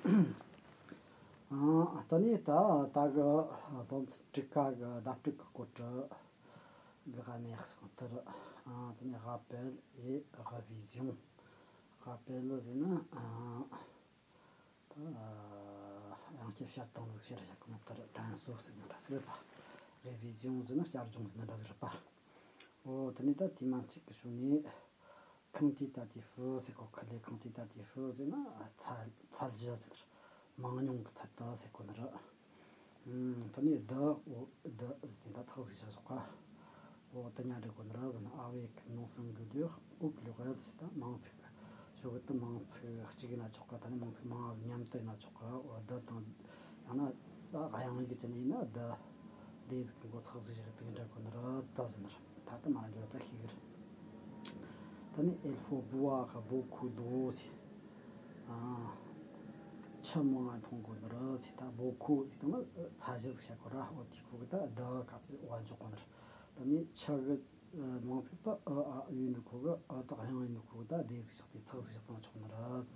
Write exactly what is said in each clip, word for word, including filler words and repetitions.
ཨ། ད་ནི་ད་ད་གི་སློབ་ཚན་དྲུག་པ་གི་ཟླ་དྲུག་གི་སྐོར་དུ་གི་གནས་སོང་དེར། ཨ། ད་ནི་rappel et révision། rappel ཟེར་ན། ཨ། ད་ཡང་བསྐྱར་བཤད་སྟངས་ཟིག་བཤད་ར་བཤད་གི་མོ་དེར་དྲན་གསོ་ཟེར་ན་འདྲ་ཟིག་རེད་པ། révision ཟེར་ན་བསྐྱར་སྦྱོང་ཟེར་ན་འདྲ་ཟིག་རེད་པ། འོ། ད་ནི་ད་དེ་མ་གཅིག་གི་ཤུལ་ནས། quantitatif ཟེར་གོ་གི་ལས། quantitatif ཟེར་ན་ཚད་ཚད་གཞི་ཟེར། མང་ཉུང་གི་ཚད་དུ་ཟེར་གོ་ནི་རེད། ཨུམ། ད་ནི་de། འོ། de ཟེར་དེ་ད་ཚིག་ཟིག་བཞག་ཞོག་ག་འོ། དེ་ཉ་འབྲི་གོ་ནི་རེད་ཟེར་ན། avec non singulier au pluriel ཟེར། ད་མང་ཚིག་ཞོག་གི། ད་མང་ཚིག་གཅིག་ཡིན་ན་ཆོག་ག་ད་ནི་མང་ཚིག་མང་བ་མཉམ་དུ་ཡིན་ན་ཆོག་ག་འོ། de དང་། ཡང་ན་ད་དབྱངས་ཡིག་ཅན་ཡིན་ན་de། de ཟིག་གི་མགོ་ཚིག་ཟིག་བཞག་དེ་འདྲ་གོ་ནི་རེད། de ཟེར་ནི་རེད། ད་ལྟ་མ་འགྱུར་ད་ཤེས་གི་རེད། ད་ནི་il faut boire beaucoup d'eau ཟེར། ཨ། ཆུ་མང་ང་འཐུང་དགོས་ནི་རེད་ཟེར། ད་beaucoup ཟེར་དང་ན་ཚད་གཞི་ཟིག་བཤད་གོ་ར། འོ། དེ་ཁོ་གི་ད་de ག་པའི་འོག་འཇོག་གོ་ནི་རེད། ད་ནི་ཆུ་གི་མང་ཚིག་ད་ཨ་ཨ་ཡུལ་ནི་ཁོ་གི། ཨ། ད་དབྱངས་ཡིན་ནི་ཁོ་གི་ད་de ཟིག་བཞག་དེ་ཚིག་ཟིག་བཞག་དང་ཆོག་ནི་རེད་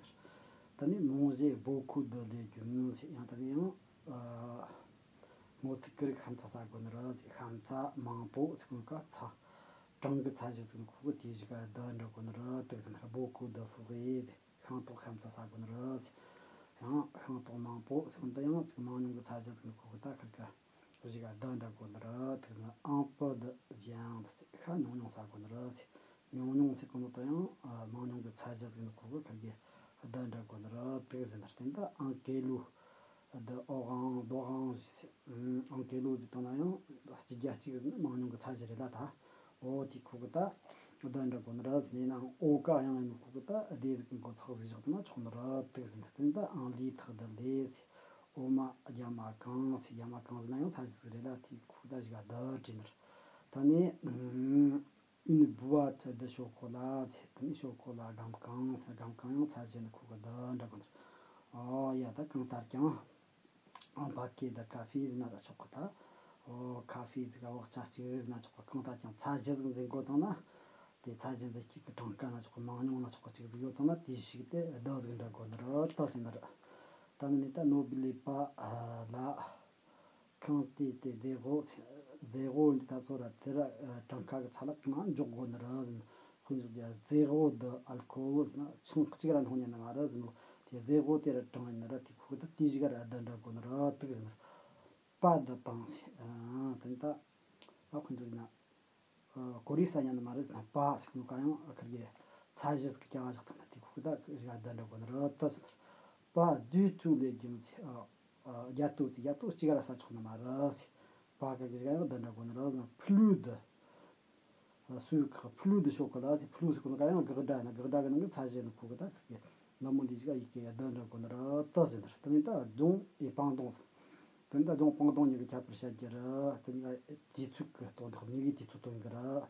ཟེར། ད་ནི་manger beaucoup de légumes ཟེར། ཡང་ད་ནི་ཡང་། ཨ། སྔོ་ཚིག་གི་རིགས་ཤམ་ཚ་ཟ་དགོས་ནི་རེད་ཟེར། ཤམ་ཚ་མང་པོ་ཟེར་གོ་ནི་ག་ཚ། གྲངས་ཀྱི་ཚད་གཞི་ཟེར་གོ་ནི་ཁོ་གི་དེ་གཞི་ག་de འདྲ་དགོས་ནི་རེད། དེ་ཟེར་ན་beaucoup de fruits ཟེར། ཤིང་ཏོག་ཤམ་ཚ་ཟ་དགོས་ནི་རེད་ཟེར། ཡང་ཤིང་ཏོག་མང་པོ་ཟེར་གོ་ནི་ད་ཡང་ཅིག་མང་ཉུང་གི་ཚད་གཞི་ཟེར་གོ་ནི་ཁོ་གི་ད་ཁིར་ག་གཞི་ག་de འདྲ་དགོས་ནི་རེད། དེ་ཟེར་ན་un peu de viande ཟེར། ཤ་ཉུང་ཉུང་ཟ་དགོས་ནི་རེད་ཟེར། ཉུང་ཉུང་ཟེར་གོ་ནི་ད་ཡང་མང་ཉུང་གི་ཚད་གཞི་ཟེར་གོ་ནི་ཁོ་གི་ཁིར་གི་de འདྲ་དགོས་ནི་རེད། དེ་ཟེར་ན་དེ་ད་un kilo de orange, d'orange ཟེར། ཨང་། un kilo ཟེར་བཏང་ན་ཡང་གཅིག་བརྒྱ་གཅིག་ཟེར་ན་མང་ཉུང་གི་ཚད་གཞི་རེད་ལ་ད། འོ། དེ་ཁོ་གི་ད་de འདྲ་དགོས་ནི་རེད་ཟེར། ཡིན་ནའང་au cas ཡང་ཡིན་ནི་ཁོ་གི་ད་de ཟིག་གི་མགོ་ཚིག་ཟིག་བཞག་བཏང་ན་ཆོག་ནི་རེད། དེ་ཟེར་ན་དེ་ད་un litre de lait ཟེར། འོ་མ་རྒྱ་མ་གང་ཟེར། རྒྱ་མ་གང་ཟེར་ན་ཡང་ཚད་གཞི་ཟིག་རེད་ལ། དེ་ཁོ་ད་གཞི་ག་de བྲིས་ནི་རེད། ད་ནི། ཨུམ། une boîte de chocolat ཟེར། དེ་ནི་ཤོ་ཀོ་ལ་སྒམ་གང་ཟེར། སྒམ་གང་ཡང་ཚད་གཞི་ནི་ཁོ་གི་de འདྲ་དགོས་ནི་རེད། ཨོ་ཡ། ད་གང་ལྟར་ཀྱང་un paquet de café ཟེར་ན་ད་ཆོག་གི་ད། ཨོ། ཁ་ཕེ་ཟིག་ག་བག་ཆགས་གཅིག་ཟེར་ན་ཆོག་གི། གང་ལྟར་ཀྱང་ཚད་གཞི་ཟིག་འཛིན་དགོས་བཏང་ན། དེ་ཚད་གཞི་འཛིན་སྤྱད་གི་གྲངས་ཀ་ན་ཆོག་གི། མང་ཉུང་ན་ཆོག་གི། གཅིག་ཟིག་ཡོད་བཏང་ན་དེའི་གཞི་གི་དེ་de ཟིག་འདྲ་དགོས་ནི་རེད་ད་ཟེར་ནི་རེད། ད་ནི་ནི་ད་n'oubliez pas la quantité zéro, zéro འདི་ད་ཚོ་ར་དེ་ར་གྲངས་ཀ་གི་ཚ་ལ་གང་འཇོག་དགོས་ནི་རེད་ཟེར། དཔེ་འཇོག་རྒྱུ་zéro de alcool ཟེར་ན་ཆང་གཅིག་ར་འཐུང་ཉན་ནི་མ་རེད་ཟེར་ནོ། དེ་zéro དེ་ར་གྲངས་ཡིན་ནི་རེད། དེ་ཁོ་ད་དེ་གཞི་ག་ར་de འདྲ་དགོས་ནི་རེད། དེ་ཟེར་ནི་རེད། Pas de pain ཟེར། ཨ། དེ་ནི་ད་ད་དཔེ་འཇོག་ཡིན་ན། ཨ། གོ་རེ་ས་ཉན་ནི་མ་རེད་ཟེར་ན། pas ཟེར་གོ་ནོ་ག་ཡང་ཨ་ཁིར་གི་ཚད་གཞི་ཟིག་གི་རྐྱང་བ་བཞག་ཐུབ་ན་དེ་ཁོ་གི་ད་གཞི་ག་de འདྲ་དགོས་ནི་རེད་ད་ཟེར་ནི་རེད། Pas du tout légumes ཟེར། ཨ། ཨ། རྒྱ་ཏོ་དེ་རྒྱ་ཏོ་གཅིག་ར་ཟ་ཆོག་ནི་མ་རེད་ཟེར། pas གི་གཞི་ག་ཡང་de འདྲ་དགོས་ནི་རེད་ཟེར་ན། plus de ཨ། sucre, plus de chocolat ཟེར། plus ཟེར་གོ་ནོ་ག་ཡང་དགག་སྒྲ་ཡིན་ན། དགག་སྒྲ་གི་ནང་གི་ཚད་གཞི་ནི་ཁོ་གི་ད་ཁིར་གི་ནི་མོ་འདི་གཞི་ག་ཡི་གེ་de འདྲ་དགོས་ནི་རེད་ད་ཟེར་ནི་རེད། དེ་ནི་ད་don et pendant ཟེར། དེ་ནི་ད་don pendant གཉིས་ཀྱི་ཁྱད་པར་བཤད་རྒྱུ་རེད། དེ་གཉིས་ཀ་དུས་ཚོད་ཀྱི་དོན་དག་གཉིས་ཀའི་དུས་ཚོད་སྟོན་གི་རེད།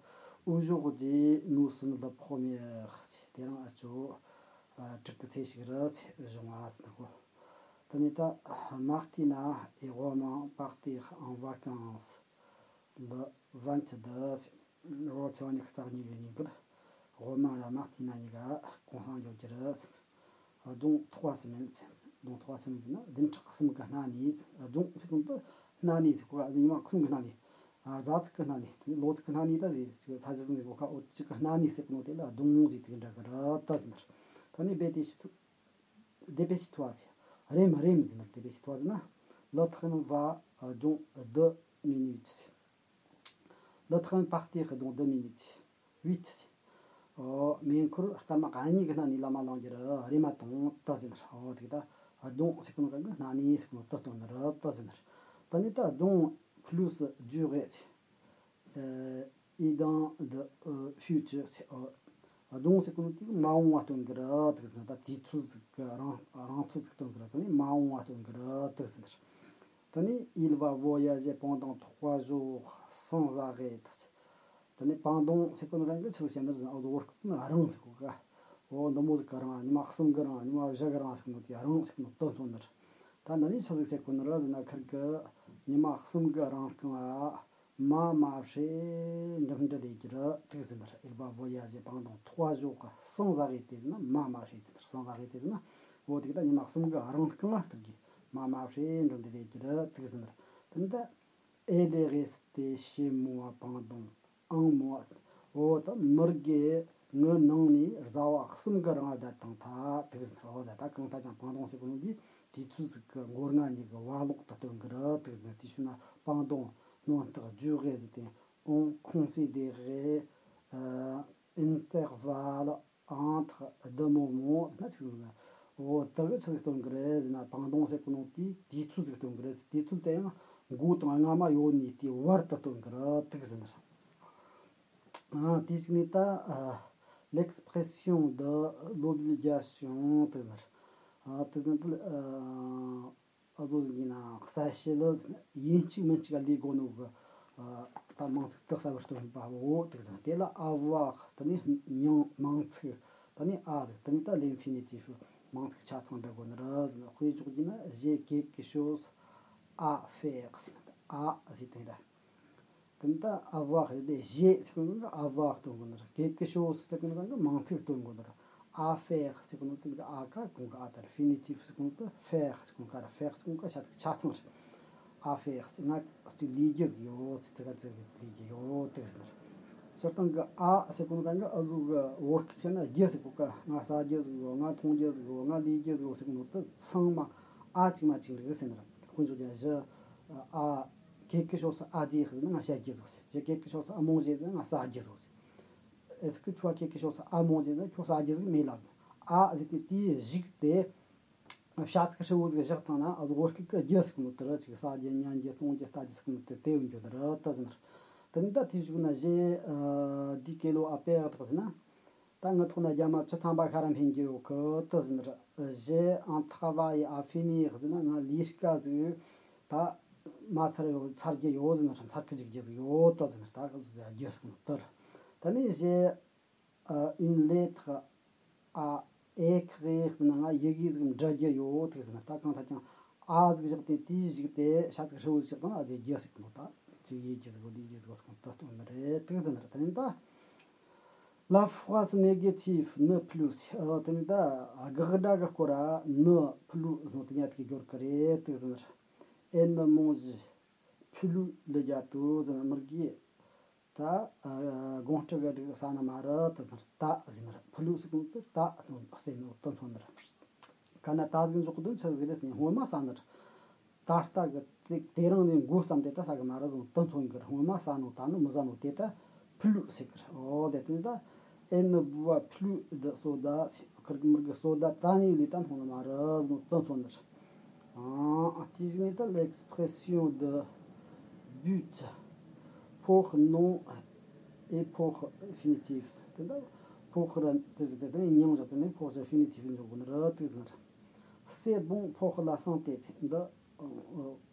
Aujourd'hui nous sommes le premier ཟེར། དེ་རིང་ཨ་ཅོ་ཨ་དྲུག་གི་ཚེས་ཤིག་རེད་ཟེར། གཞུང་བ་ཟེར་ན་གོ། དེ་ནས་ད་Martina et Romain partirent en vacances le vingt-deux ཟེར། འོ། ཚེས་པ་ཉི་ཤུ་རྩ་གཉིས་པའི་ཉིན་དཀར་Romain ར་Martina གཉིས་ཀ་གུང་སེང་འགྱོ་རྒྱུ་རེད་ཟེར། Donc trois semaines ཟེར། Donc trois semaines ཟེར་ན་བདུན་ཕྲག་གསུམ་གི་སྣ་ནས་ཟེར། Donc ཟེར་གོ་ནོ་ད་སྣ་ནས་ཟེར་གོ་ག་ཉི་མ་གསུམ་གི་སྣ་ནས། ཨ། གཟའ་ཚིགས་གི་སྣ་ནས། དེ་ནས་ལོ་ཚིགས་གི་སྣ་ནས་ད་ཟེར། ཚད་གཞི་ཟིག་འཛིན་དགོས་ཁ། འོ། གཅིག་གི་སྣ་ནས་ཟེར་གོ་ནོ་དེ་ལ་donc ཟེར་དེ་གི་འདྲ་གི་རེད་ད་ཟེར་ནི་རེད། ད་ནི་dépêchez-vous, dépêchez-toi ཟེར། རེམ་རེམ་ཟེར་ནི་རེད། dépêchez-toi ཟེར་ན། Le train va dans deux minutes ཟེར། Le train partir dans deux minutes. Vite. ཨོ། མེ་འཁོར་སྐར་མ་ག་གཉིས་ཀྱི་སྣ་ནས་ལམ་མ་ལངས་རྒྱུ་རེད། རེམ་མ་དང་ད་ཟེར་ནི་རེད། ཨོ། དེ་གི་ད་donc ཟེར་གོ་ནོ་ག་གི་སྣ་ནས་ཟེར་གོ་ནོ་ད་སྟོན་ནི་རེད་ད་ཟེར་ནི་རེད། ད་ནི་ད་donc plus durée ཟེར། ཨེ། et dans de, ཨ། futur ཟེར། ཨོ། donc ཟེར་གོ་ནོ་དེ་གི་མ་འོངས་པ་སྟོན་གི་རེད། དེ་གི་ཟེར་ན་ད་དུས་ཚོད་ཟིག་གི་རིང་རིང་ཚད་ཟིག་སྟོན་གི་རེད། དེ་ནི་མ་འོངས་པ་སྟོན་གི་རེད་དེ་གི་ཟེར་ནི་རེད། དེ་ནི་il va voyager pendant trois jours sans arrêt ཟེར། དེ་ནི་pendant ཟེར་གོ་ནོ་ག་གི་ཆི་ཟིག་བཤད་ནི་རེད་ཟེར་ན། ཨོ། དོ་བོར་ཀི་ན་རིང་ཟེར་གོ་ག། ཨོ། འདི་མོ་ཟིག་གི་རིང་། ཉི་མ་གསུམ་གི་རིང་། ཉི་མ་བཞི་གི་རིང་ཟེར་གོ་ནོ་དེ་རིང་ཟེར་གོ་ནོ་དོན་སོང་ནི་རེད། ད་འདི་ནི་ཆི་ཟིག་ཟེར་གོ་ནི་རེད་ཟེར་ན། ཁིར་གི་ཉི་མ་གསུམ་གི་རིང་རྐང་ང་མ་མ་ཧྲེ་འགྲིམ་འགྲུལ་ལས་རྒྱུ་རེད་དེ་གི་ཟེར་ནི་རེད། Il va voyager pendant trois jours sans arrêter ཟེར་ན་མ་མ་ཧྲེ་ཟེར་ནི་རེད། sans arrêter ཟེར་ན་ འོ་དེ་གི་ད་ཉི་མ་གསུམ་གི་རིང་རྐང་ང་ཁིར་གི་མ་མ་ཧྲེ་འགྲོ་འདི་རེད་ཀྱི་རེད་དུག་ཟིན་ར། དེ་ནི་ད་ཨེ་ལེ་རེ་སི་ཏེ་ཤེ་མོ་བ་པང་དོང་ཨང་མོ་བ། འོ་ད་མིར་གེ་ངི་ནང་ནས་རྫ་བ་གསུམ་གི་རིང་བསྡད་དང་ཐ་དུག་ཟིན་ར། འོ་ད་ད་གང་ཐ་ཅང་པང་དོང་ཟེར་གོ་ནོ་འདི་དུས་ཚོད་ཟིག་གི་མགོ་རྔ་ཉིད་གི་བར་ལོག་ཏུ་སྟོན་གི་རེད་དུག་ཟིན། དེ་ཤུ་ན་པང་དོང་ནོན་རྟགས་རྒྱུ་རེ་ཟིན་ཏེ་ཨོང་ཁོང་སི་དེ་རེ་ཨིན་ཏེག་ཝལ། ཨང་ཐག་བདུ་མོ་མོ་ཟེར་ན་ཅིག་ཟེར་ན། འོ་དག་ཆི་ཟིག་སྟོན་གི་རེད་ཟེར་ན། པང་དོང་ཟེར་གོ་ནོ་དེ་དུས་ཚོད་ཟིག་སྟོན་གི་རེད། དུས་ཚོད་དེ་ཡང་མགོ་དང་རྔ་མ་ཡོད་ནི་དེའི་བར་དུ་སྟོན་གི་རེད་དུག་ཟེར་ན། ཨ་དེ་ཅིག་ནི་ད་ཨ་l'expression de l'obligation དུག་ཟེར་ན། ཨ་དུག་ཟེར་ན། ཨ་ཟོ་ཡིན་ན་གསལ་བཤད་ལ་ཡིན་གཅིག་མིན་གཅིག་ལས་དགོས་ནོ་གི། ད་མིང་ཚིག་དག་གསལ་བར་སྟོན་པའོ་དུག་ཟེར། དེ་ལ་avoir དེ་ནི་མིང་མིང་ཚིག་དེ་ནི་ཨ་ཟིག་དེ་ནི་ད་l'infinitif མིང་ཚིག་ཆ་ཚང་འདྲ་དགོས་ནི་རེད་ཟེར། དཔེ་འཇོག་རྒྱུ་ན་j'ai quelque chose à faire ཟེར། ཨ་ཟིག་དེ་རེད། དེ་ནི་ད་avoir དེ་j'ai ཟེར་གོ་ནོ་avoir སྟོན་དགོས་ནི་རེད། quelque chose ཟེར་གོ་ནོ་གང་གི་མིང་ཚིག་སྟོན་དགོས་ནི་རེད། à faire ཟེར་གོ་ནོ་དེ་གི་ཨ་ཀ་གོང་གི་ཨ་དར། infinitif ཟེར་གོ་ནོ་དེ་faire ཟེར་གོ་ནོ་ཀ་ར། faire ཟེར་གོ་ནོ་ཀ་ཤ་དེ་ཆ་ཚང་རེད། à faire ཟེར་ང་གཅིག་ལས་རྒྱུ་ཟིག་ཡོད་ཟེར། ཙི་ག་ཙི་གི་ལས་རྒྱུ་ཡོད་དུག་ཟེར། སྤྱིར་བཏང་གི་ཨ་ཟེར་གོ་ནོ་གང་གི་ཨ་ཟུག་གི་བོར་ཁིག་བྱས་ན་རྒྱུ་ཟེར་གོ་ཀ་ང་ཟ་རྒྱུ་ཟིག་ཡོད། ང་འཐུང་རྒྱུ་ཟིག་ཡོད། ང་ལས་རྒྱུ་ཟིག་ཡོད་ཟེར་གོ་ནོ་དེ་ཚང་མ་ཨ་གཅིག་མ་གཅིག་འགྲིག་ཟེར་ནི་རེད། དཔེ་འཇོག་རྒྱུ་ན་j'ai quelque chose à dire ཟེར་ན་ང་བཤད་རྒྱུ་ཟིག་ཟེར། J'ai quelque chose à manger ཟེར་ན་ང་ཟ་རྒྱུ་ཟིག་ཟེར། Est-ce que tu as quelque chose à manger ཟེར་ན་ཁྱོད་ཟ་རྒྱུ་ཟིག་མེད་ལབ། ཨ་ཟེར་དེ་དེའི་གཞུག་དེ་བྱ་ཚིག་ཧྲིལ་བོ་ཟིག་བཞག་བཏང་ན་ཨ་ཟོ་བོར་ཁིག་གི་རྒྱུ་ཟེར་གོ་ནོ་དེ་རེད། ཅིག་ཟ་རྒྱུ་ཉན་རྒྱུ་གཏོང་རྒྱུ་ལྟ་རྒྱུ་ཟེར་གོ་ནོ་དེ་དེ་ཡོད་རྒྱུ་དེ་རེད་དུག་ཟེར་ནི་རེད། དེ་ནི་ད་དེའི་གཞུག་ན་j'ai dix kilos à perdre ཟེར་ན། ད་ངའི་ཐོག་ན་རྒྱ་མ་བཅུ་ཐམ་པ་ཤ་ར་འཕེན་རྒྱུ་ཡོད་གི་དུག་ཟེར་ནི་རེད། J'ai un travail à finir ཟེར་ན་ང་ལས་ཀ་ཟིག་ད་མ་ཚར་ཡོད། ཚར་རྒྱུ་ཡོད་ཟེར་ནི་རེད། ཚར་གི་འཇུག་རྒྱུ་ཟིག་ཡོད་དུག་ཟེར་ནི་རེད། ད་ག་ཟིག་རྒྱུ་ཟེར་གོ་ནོ་དེ་རེད། དེ་ནི་j'ai une lettre à écrire ཟེར་ན་ང་ཡི་གེ་ཟིག་འབྲི་རྒྱུ་ཡོད་དུག་ཟེར་ན། ད་གང་ལྟར་ཀྱང་ཨ་ཟིག་བཞག་སྟེ་དེའི་གཞུག་དེ་བྱ་ཚིག་ཧྲིལ་བོ་ཟིག་བཞག་བཏང་ན་ཨ་དེ་རྒྱུ་ཟེར་གོ་ནོ། ད་ཅིག་ཡི་གེ་ཟིག་གོ་ལས་རྒྱུ་ཟིག་གོ་ཟེར་གོ་ནོ་ད་སྟོན་ནི་རེད་དུག་ཟེར་ནི་རེད། དེ་ནི་ད་la phrase négative ne plus ཟེར། དེ་ནི་ད་དགག་སྒྲ་གི་སྐོར་ར་ne plus ཟེར་ནོ་དེ་ཉག་ཐིག་སྦྱོར་གི་རེད་དུག་ཟེར་ནི་རེད། Elle ne mange plus le gâteau ཟེར་ན་མིར་གི་ད་ཨ་དགོང་དྲོ་གི་འགྲིག་ཟ་ནི་མ་རེད་དུ་ཟེར། ད་ཟེར་ནི་རེད། plus ཟེར་གོ་ནོ་དེ་ད་ནོ་ཟེར་ནོ་དོན་མཚོན་ནི་རེད། ག་ན་ད་ཟིག་འཇོག་གི་དོན་ཆི་ཟིག་རེད་ཟེར་ན་སྔོན་མ་ཟ་ནི་རེད། ད་ལྟ་གི་དེ་དེ་རིང་ནས་འགོ་བརྩམས་ཏེ་ད་ཟ་གི་མ་རེད་ཟེར་ནོ་དོན་མཚོན་གི་རེད། སྔོན་མ་ཟ་ནོ་ད་ནི་མི་ཟ་ནོ་དེ་ད་plus ཟེར་གི་རེད། འོ་དེ་དེ་ད་elle ne boit plus de soda ཟེར། ཁིར་གི་མིར་གི་སོ་ད་ད་ནི་ལས་ད་འཐུང་ནི་མ་རེད་ཟེར་ནོ་དོན་མཚོན་ནི་རེད། ཨ་དེ་བཞིན་ད་l'expression de but ཕོགས་ནོན་ཨེ་ཕོགས་infinitif དེ་ད་ཕོགས་ར་དེ་ཟེར་དེ་དེ་མིང་བཞག་དེ་ནི་ཕོགས་infinitif འཇོག་དགོས་ནི་རེད་དུག་ཟེར་ནི་རེད། C'est bon pour la santé འདི་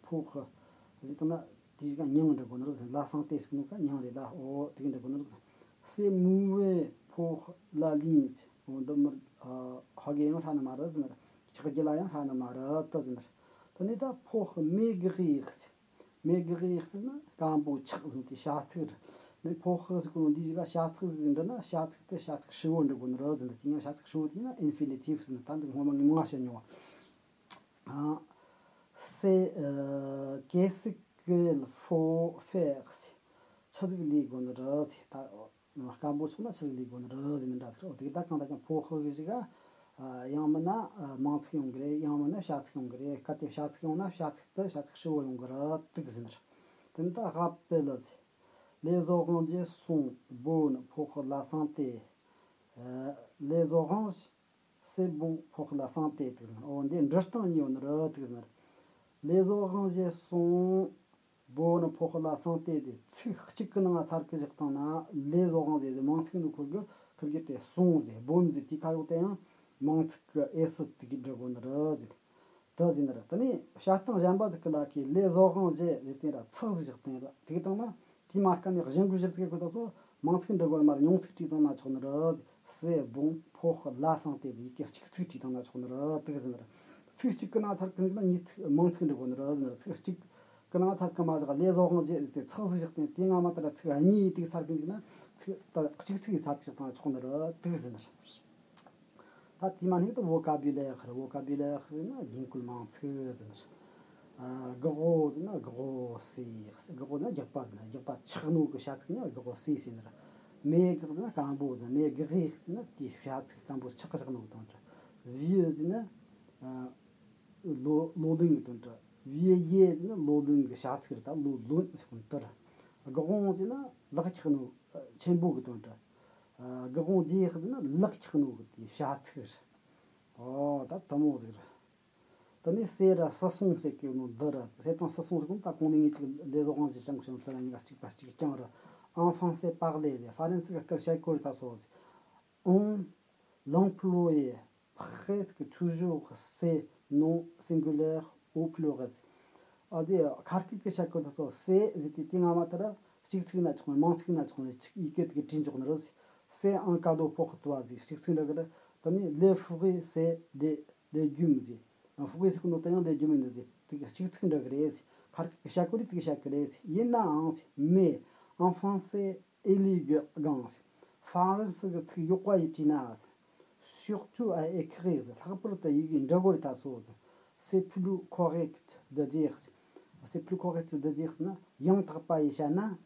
ཕོགས་ཟེར་དང་ན་དེ་ཞིག་ག་མིང་འབྲི་དགོས་ནི་རེད་ཟེར། la santé ཟེར་ནོ་ག་མིང་རེད་ད། འོ་དེ་གི་འབྲི་དགོས་ནི་རེད། C'est mauvais pour la ligne འདི་མིར་ཧ་གི་ཡང་ཧྲ་ནི་མ་རེད་ཟེར་ནི་རེད། ཆག་རྒྱུ་ལ་ཡང་ཧྲ་ནི་མ་རེད་ད་ཟེར་ནི་རེད། དེ་ནས་ད་ཕོགས་maigrir maigrir ཟེར་ན་སྐམ་པོ་ཆག་ཟེར་དེ་བྱ་ཚིག་རེད། ནས་ཕོགས་ཟེར་གོ་ནོ་འདི་ཞིག་ལ་བྱ་ཚིག་ཟིག་འབྲི་ན་བྱ་ཚིག་དེ་བྱ་ཚིག་ཧྲིལ་བོ་འབྲི་དགོས་ནི་རེད་ཟེར་ནི། དེ་ཡང་བྱ་ཚིག་ཧྲིལ་བོ་དེ་ཡིན་ན་infinitif ཟེར་ནི། ད་འདི་སྔོན་མ་ངས་མང་བཤད་མྱོང་བ། ཨ། C'est euh, qu'est-ce qu'il faut faire ཟེར། ཆི་ཟིག་ལས་དགོས་ནི་རེད་ཟེར། ད་སྐམ་པོ་ཆག་ན་ཆི་ཟིག་ལས་དགོས་ནི་རེད་ཟེར་ནི་འདྲ་ཟིག་རེད། འོ་དེ་ད་གང་ལྟར་ཀྱང་ཕོགས་ཟིག་ག་ཡང་མིན་ན་མིང་ཚིག་ཡོང་གི་རེད། ཡང་མིན་ན་བྱ་ཚིག་ཡོང་གི་རེད། གལ་ཏེ་བྱ་ཚིག་ཡོང་ན་བྱ་ཚིག་དེ་བྱ་ཚིག་ཧྲིལ་བོ་ཡོང་གི་རེད་དུག་ཟེར་ནི་རེད། དེ་ནི་ད་rappel ཟེར། Les orangers sont bons pour la santé. Euh, les oranges c'est bon pour la santé དུག་ཟེར། འོ་འདི་འབྲི་སྟངས་གཉིས་ཡོད་ནི་རེད་དུག་ཟེར། Les orangers sont bons pour la santé དེ་ཚིག་གཅིག་གི་ནང་ཚར་གི་བཞག་བཏང་ན་les orangers དེ་མིང་ཚིག་ནི་ཁོ་གི་ཁིར་གི་དེ་sont ཟེར། bons ཟེར་དེ་ཁ་ཡོག་དེ་ཡང་མིང་ཚིག་གི་ཨེ་སི་དེ་གི་འབྲི་དགོས་ནི་རེད་ཟེར། དེ་ཟེར་ནི་རེད། དེ་ནས་བྱ་སྟངས་གཞན་པ་ཟིག་གི་ལ་ཁའི les orangers ཟེར་དེ་ར་ཚིག་ཟིག་བཞག་བཏང་ར་དེ་གི་སྟེང་ན་དེའི་མ་སྐད་ནས་གཞན་གྱི་གཞིར་ཚིག་གི་དག་ཚོ་མིང་ཚིག་འབྲི་དགོས་ནི་མ་རེད། མྱིང་ཚིག་བྲིས་བཏང་ན་ཆོག་ནི་རེད། C'est bon pour la santé དེ་ཡི་གེ་གཅིག་ཚིག་བྲིས་བཏང་ན་ཆོག་ནི་རེད་དུག་ཟེར་ནི་རེད། ཚིག་གཅིག་གི་ནང་ཚར་གི་ན་གཉིས་ཚིག་མིང་ཚིག་འབྲི་དགོས་ནི་རེད་ཟེར་ནི་རེད། ཚིག་གཅིག་གི་ནང་ཚར་གི་མ་བཞག les orangers དེ་ཚིག་ཟིག་བཞག་སྟེ་དེའི་སྔ་མ་ལྟར་ཚིག་གཉིས་ཡི་དུག་ཚར་གི་འཇུག་ན་ཚིག་ད་གཅིག་ཚིག་ཡི་ཚར་གི་བཞག་བཏང་ན་ཆོག་ནི་རེད་དུག་ཟེར་ནི་རེད། ད་དེ་མ་ནི་ད་vocabulaire། vocabulaire ཟེར་ན་རྒྱུན་བཀོལ་མིང་ཚིག་ཟེར་ན། ཨ། གི་གོ་ཟེར་ན་གི་གོ་སི། གི་གོ་ཟེར་ན་རྒྱགས་པ་ཟེར་ན། རྒྱགས་པ་ཆགས་ནོ་གི་བྱ་ཚིག་ནི་གི་གོ་སི་ཟེར་ནི་རེད། མེ་གེགས་ཟེར་ན་སྐམ་པོ་ཟེར། མེ་གེགས་ཟེར་ན་དེའི་བྱ་ཚིག་སྐམ་པོ་ཆགས་ཆགས་ནོ་གི་དོན་རེད། ཝིའུ་ཟེར་ན། ཨ། ལོ་ལོ་ལོན་གི་དོན་རེད། ཝིའུ་ཡེ་ཟེར་ན་ལོ་ལོན་གི་བྱ་ཚིག་རེད། ད་ལོ་ལོན་ཟེར་གོ་ནི་དེ་རེད། གི་གོང་ཟེར་ན་ལག་ཆགས་ནོ་ཆེན་པོ་གི་དོན་རེད། གི་གོང་དེའི་ཟེར་ན་ལག་ཆགས་ནོ་གི་དེའི་བྱ་ཚིག་རེད། ཨོ། ད་དེ་མོ་ཟིག་རེད། དེ་ནས་c'est་ར་c'est son་ཟེར་གི་ནོ་འདི་ར། c'est དང་c'est son་ཟེར་གོ་ནོ་ད་གོང་ནས་ངས་ཅིག་les oranges ཅང་ཞིང་ཚོ་ར་གཉིས་ཀ་གཅིག་པ་གཅིག་རྐྱང་ར། En français parlé ཟེར། ཧྥ་རན་སི་གི་སྐད་བཤད་གོ་རེད་ད་སོ་ཟེར། On l'emploie presque toujours ces noms singuliers au pluriel ཟེར། ཨ། དེ་ཁ་སྐད་ཀྱི་བཤད་གོ་རེད་ད་སོ། c'est་ཟེར་དུས་དེ་སྔ་མ་དེ་ར་གཅིག་ཚིག་ན་ཆོག་ནི། མིང་ཚིག་ན་ཆོག་ནི། ཡི་གེ་དེ་གི་བྲིས་འཇོག་ནི་རེད་ཟེར། C'est un cadeau pour toi ཟེར། གཅིག་ཚིག་འདྲ་གི་རེད། དེ་ནས les fruits c'est des légumes ཟེར། fruits ཟེར་གོ་ནོ་ད་ཡང་légumes ཡིན་ཟེར། དེ་གི་གཅིག་ཚིག་འདྲ་གི་རེད་ཟེར། ཁ་སྐད་ཀྱི་བཤད་གོ་རེད། དེ་གི་བཤད་གི་རེད་ཟེར། ཡིན་ནའང་ཟེར། Mais en français élégant ཟེར། ཧྥ་རན་སི་གི་ཚིག་ཡག་པ་ཡིས་བྲིས་ན་ཟེར། Surtout à écrire ཟེར། ལྷག་པར་དུ་ཡི་གེ་འབྲི་དགོས་རེད་ད་སོ་ཟེར། C'est plus correct de dire ཟེར། C'est plus correct de dire ཟེར་ན་ཡང་དག་པ་ཡིས་བཤད་ན།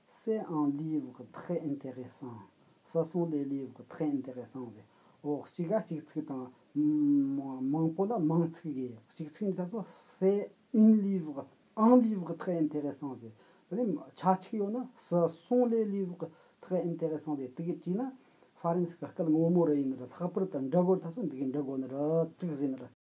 C'est un livre très intéressant. Ce sont des livres très intéressants ཟེར། འོ། གཅིག་ག་གཅིག་ཚིག་དང་མང་པོ་ལ་མིང་ཚིག་གི་གཅིག་ཚིག་འདི་ད་སོ། C'est un livre, un livre très intéressant ཟེར། དེ་ནས་ཆ་གཅིག་ཡོད་ན། Ce sont les livres très intéressants ཟེར། དེ་གི་བྲིས་ན་ཧྥ་རན་སི་གི་སྐད་ངོ་མ་ར་ཡིན་ནི་ར། ལྷག་པར་དུ་འབྲི་དགོས་ད་སོ་འདི་གི་འབྲི་དགོས་ནི་ར། དེ་གི་ཟེར་ནི་ར།